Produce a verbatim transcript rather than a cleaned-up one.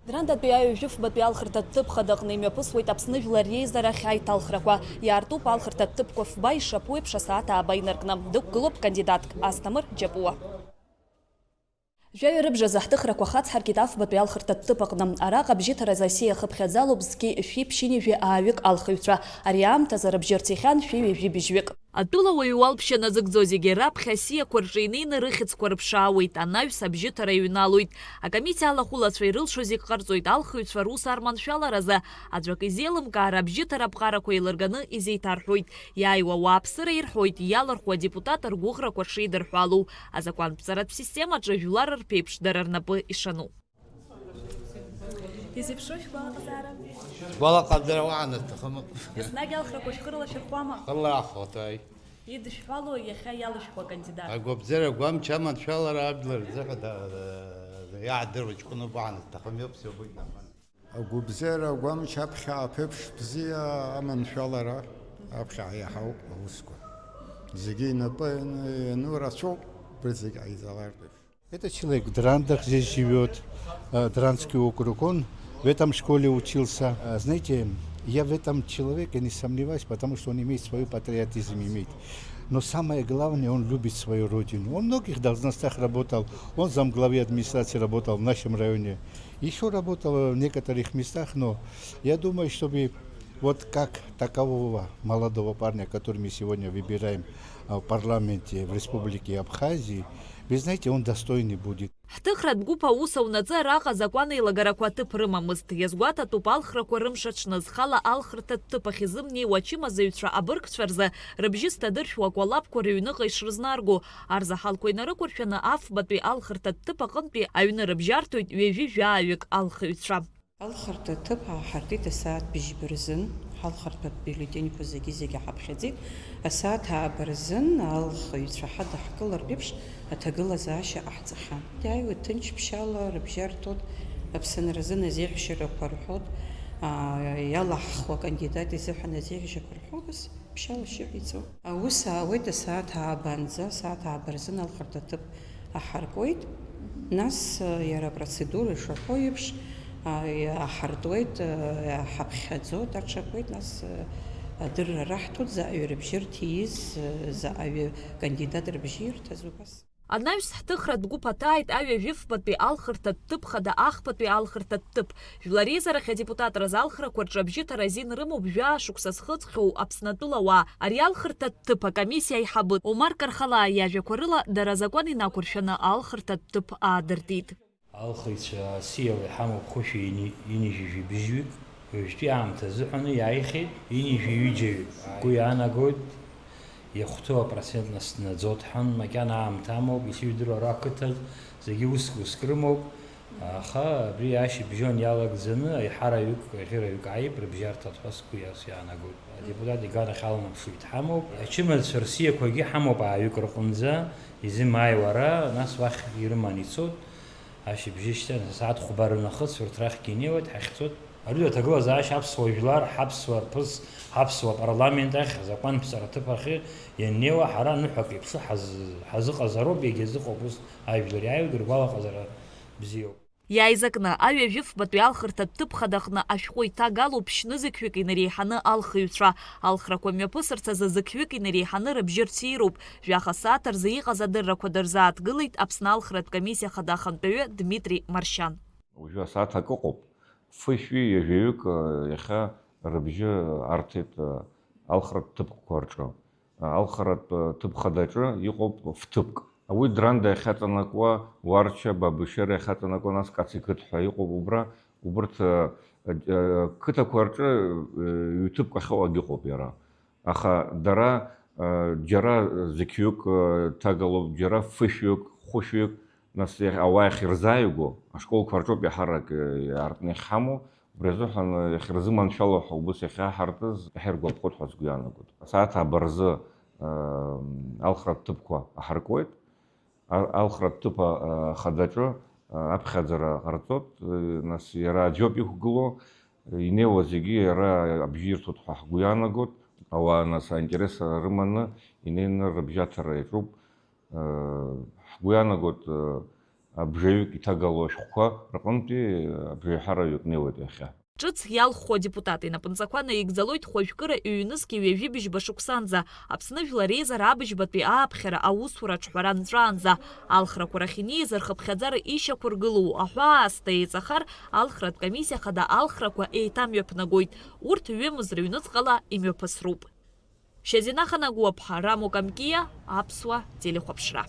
Драндатәи аҩажәи фбатәи алхырҭатә ҭыԥ хада аҟны имҩаԥысуеит Аԥсны Жәлар Реизарахь аиҭалхрақәа. Иаартуп алхырҭатә ҭыԥқәа фба ишаԥу еиԥш асааҭ ааба инаркны. Дықәгылоуп кандидатк Асҭамыр Џьапуа. Жәаҩа рыбжазы ҳҭыхрақәа хацҳаркит афбатәи алхырҭатә ҭыԥ аҟны. Араҟа абжьыҭаразы асиа хыԥхьаӡалоуп зқьи шәи ԥшьынҩажәи ааҩык алхыҩцәа. Ари аамҭазы рыбжьы рцахьан шәи ҩажәи быжьҩык. Атәылауаҩ уалԥшьа назыгӡо зегьы раԥхьа асиақәа рҿы инеины рыхьӡқәа рыԥшаауеит, анаҩс абжьыҭара иҩналоит. Акомиссиа алахәылацәа ирылшо зегь ҟарҵоит алхыҩцәа рус арманшәаларазы, аӡәак изеилымкаар абжьыҭара аԥҟарақәа еилырганы изеиҭарҳәоит. Иааиуа ауааԥсыра ирҳәоит, иалырхуа адепутат ргәыӷрақәа шидырҳәалоу. Азакәантәҵаратә системаҿы жәлар рԥеиԥш дара рнапы ишану. Изеиԥшу шәгәалаҟазаара? Сгәалаҟазаара уаҳа насҭахым. Еснагь алхрақәа шәхы рылашәырхәама? Хыла ахоҭаҩ. Идышәҳәалоу иахьа иалышәхуа акандидат? Агәабзиара агәамч аманшәалара ажәлар рзыҳәа да-, да-, иаадыруа ҷкәыноуп, уаҳа насҭахым иоуп, сиобуит наҟәан. Агәабзиара агәамч аԥхьа аԥеиԥш бзиа аманшәалара аԥхьа иаҳауп аусқәа. Зегьы инапы иану рацәоуп, убри зегь ҟаиҵалартә еиԥш. Этот человек в Драндах здесь живёт, э, Драндский округ. Он в этом школе учился. Э, знаете, я в этом человеке не сомневаюсь, потому что он имеет свой патриотизм, имеет. Но самое главное, он любит свою родину. Он в многих должностях работал. Он замглавы администрации работал в нашем районе. Ещё работал в некоторых местах, но я думаю, чтобы вот как такового молодого парня, который мы сегодня выбираем, а, в парламенте в Республике Абхазии, вы знаете, он достойный будет. Ҳҭыхратә гәыԥ аус аунаҵы араҟа азакәан еилагарақәа аҭыԥ рымамызт. Иазгәаҭатәуп алхрақәа рымш аҽны зхала алхырҭатә ҭыԥ ахь изымнеиуа ачымазаҩцәа абыргцәа рзы рыбжьы зҭадыршәуа акәалаԥқәа рыҩныҟа ишрызнарго. Арзаҳалқәа инарықәыршәаны афбатәи алхырҭатә ҭыԥ аҟынтәи аҩны рыбжьарҭоит ҩажәи жәаҩык алхыҩцәа. Алхырҭа ҭыԥ ааҳартит асааҭ быжьба рзын, ҳалхырҭатә бюллетеньқәа зегьы-зегьы ҳаԥхьаӡеит. Асааҭ ааба рзын алхыҩцәа ҳадаҳкылартә еиԥш аҭагылазаашьа ҟаҳҵахьан. Иааиуеит ҭынч ԥшьаала, рыбжьарҭоит, Аԥсынразын азеиӷьшьарақәа рҳәоит, аа, иалаҳхуа акандидат изыҳәан азеиӷьашьақәа рҳәо, абас. Ԥшьаала шьыҳәа ицо. Аус аауеит асааҭ ааба анӡа, асааҭ ааба рзын алхырҭа ҭыԥ аҳаркуеит. Нас, иара апроцедура ишаҳәо еиԥш, а, аҳартуеит, а, ҳаԥхьаӡоит, аҽакуеит, нас, а, адырра раҳҭоит, заҟаҩы рыбжьы рҭиз, а, заҟаҩы кандидат рыбжьы ирҭаз, убас. Анаҩс ҳҭыхратә гәыԥ аҭааит аҩажәи фбатәи алхырҭатә ҭыԥ хада ахԥатәи алхырҭатә ҭыԥ. Жәлар реизарахь адепутатра залхрақәа рҿы абжьыҭара азин рымоуп жәаа шықәса зхыҵхьоу Аԥснатәылауаа. Ари алхырҭатә ҭыԥ акомиссиа аиҳабы Омар Кархалаа иажәақәа рыла, дара азакәан инақәыршәаны алхырҭатә ҭыԥ аадыртит. Алхыҩцәа асиала иҳамоуп хәышәи ини-, ини-, ҩажәи быжьҩык, уажәтәи аамҭа азыҳәаны иааихьеит ини-, ҩажәи ҩыџьаҩык. Сгәы иаанагоит, иахәҭоу апроцент нас днаӡоит ҳәа, макьана аамҭа амоуп, исыжәдыруа ара ақыҭа зегьы уск-уск рымоуп, аха абри ашьыбжьон иалагӡаны аиҳараҩык, аӷьыраҩык ааип, рыбжьарҭа ҳәа сгәы иас-, иаанагоит. Адепутат иганахь аланаԥшҩы дҳамоуп, ачымазцәа рсиақәагьы ҳамоуп ааҩык рҟынӡа, изымааиуа ара, нас уахь ирыман ицоит. Ашьыбжьышьҭахь, асааҭ хәба рнахыс урҭ рахьгьы инеиуеит, ҳахьцоит. Ари аҭагылазаашьа аԥсуа жәлар, ҳаԥсуа рԥыс, ҳаԥсуа парламент ахь, азакәанԥҵара аҭыԥ ахьы ианнеиуа, ҳара ныҳәак еиԥш ҳаз-, ҳазыҟазароуп, иагьазыҟоуп ус ажәлар иааҩуеит, ргәалаҟазара бзиоуп. Иааизакны, аҩажәи фбатәи алхырҭатә ҭыԥ хадаҟны ашәҟәы иҭагалоуп шьнызқьҩык инареиҳаны алхыҩцәа. Алхрақәа мҩаԥысырц азы зықьҩык инареиҳаны рыбжьы рҭироуп. Жәаха сааҭ рзы иҟаз адыррақәа дырзааҭгылеит Аԥсны алхратә комиссиа хада ахантәаҩы Дмитри Маршьан. Уажәы асааҭ акы ыҟоуп, фышәи ҩажәаҩык, э, иахьа рыбжьы арҭеит, э, алхратә ҭыԥқәа рҿы. Э, алхратә, э, ҭыԥ хадаҿы иҟоуп фҭыԥк. Уи Дранда иахьаҵанакуа, Уарча, Бабышьера иахьаҵанакуа, нас Кациқыҭ ҳәа иҟоуп убра. Убырҭ, э, э, қыҭақәа рҿы, э, ҩ-ҭыԥк ахьыҟоу агьыҟоуп иара. Аха дара, э, џьара зықьҩык, э, ҭагалоуп, џьара фышәҩык, хәышәҩык, нас иахь-, ауаа иахьырзааигәоу ашколқәа рҿоуп иаҳарак, э, иаартны иахьҳамоу, убри азыҳәан, э, иахьырзыманшәало ҳәа убыс иахьаҳартыз иаҳа иргәаԥхоит ҳәа сгәы иаанагоит. Асааҭ ааба рзы, э, алхратә ҭыԥқәа аҳаркуеит. А-, алхратә ҭыԥ, а, хадаҿы, а, аԥхьаӡара ҟарҵоит, э, нас иара аӡәоуп иқәгылоу, э, инеиуа зегьы иара абжьы ирҭоит ҳәа ҳгәы иаанагоит, ауаа нас аинтерес рыманы инеины рыбжьаҭара иаҿуп, э, ҳгәы иаанагоит, э, Абжаҩык иҭагало ашәҟәқәа рҟынтәи абжаҩҳараҩык неиуеит иахьа. Ҿыц иалху адепутат инапынҵақәа наигӡалоит хәажәкыра ҩнызқьи ҩажәи быжьба шықәсанӡа. Аԥсны Жәлар Реизара абыжьбатәи ааԥхьара аусура аҿҳәара нҵәаанӡа. Алхрақәа рахь инеиз рхыԥхьаӡара ишьақәыргылоу аҳәаа аасҭа еиҵахар, алхратә комиссиа хада алхрақәа еиҭамҩаԥнагоит. Урҭ ҩымз рыҩныҵҟала имҩаԥысроуп. Шьазина Ханагәаԥҳа, Рамо Камкиа, Аԥсуа телехәаԥшра.